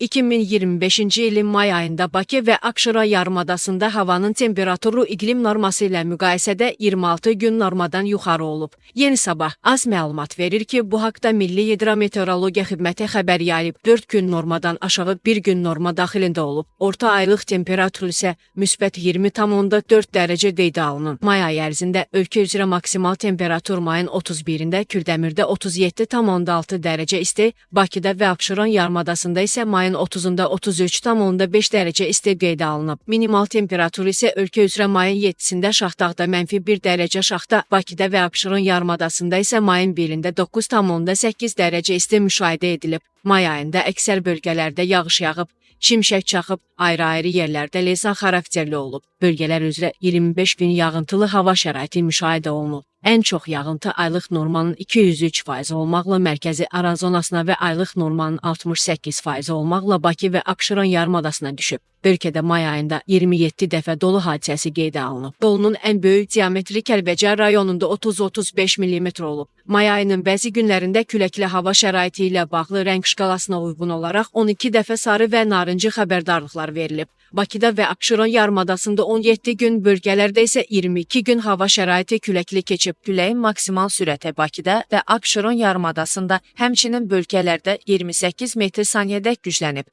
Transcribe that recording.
2025-ci ilin may ayında Bakı və Abşeron yarımadasında havanın temperaturu iqlim norması ilə müqayisədə 26 gün normadan yuxarı olub. Yeni Sabah az məlumat verir ki, bu haqda Milli Hidrometeorologiya Xidməti xəbər yayıb. 4 gün normadan aşağı, 1 gün norma daxilində olub. Orta aylıq temperatur isə müsbət 20,4 dərəcə qeydə alınıb. May ayı ərzində ölkə üzrə maksimal temperatur mayın 31-də Kürdəmirdə 37,6 dərəcə isti, Bakıda və Abşeron yarımadasında isə mayın 30-da 33,5 dərəcə isti qeydə alınıb. Minimal temperatur isə ölkə üzrə mayın 7-sində Şahdağda -1 dərəcə Şaxta, Bakıda və Abşeron yarımadasında isə mayın 1-də 9,8 dərəcə isti müşahidə edilib. May ayında əksər bölgələrdə yağış yağıb, şimşək çaxıb, ayrı-ayrı yerlərdə lezan xarakterli olub. Bölgələr üzrə 25 gün yağıntılı hava şəraiti müşahidə olunub. Ən çox yağıntı aylıq normanın 203% olmaqla Mərkəzi Aran zonasına və aylıq normanın 68% olmaqla Bakı və Abşeron yarımadasına düşüb. Bölgədə may ayında 27 dəfə dolu hadisəsi qeydə alınıb. Dolunun ən böyük diametri Kəlbəcər rayonunda 30-35 mm olub. May ayının bəzi günlərində küləkli hava şəraiti ilə bağlı rəng şkalasına uyğun olaraq 12 dəfə sarı və narıncı xəbərdarlıqlar verilib. Bakıda və Abşeron yarımadasında 17 gün, bölgələrdə isə 22 gün hava şəraiti küləkli keçib. Küləyin maksimal sürəti Bakıda və Abşeron yarımadasında, həmçinin bölgələrdə 28 metr saniyədək güclənib.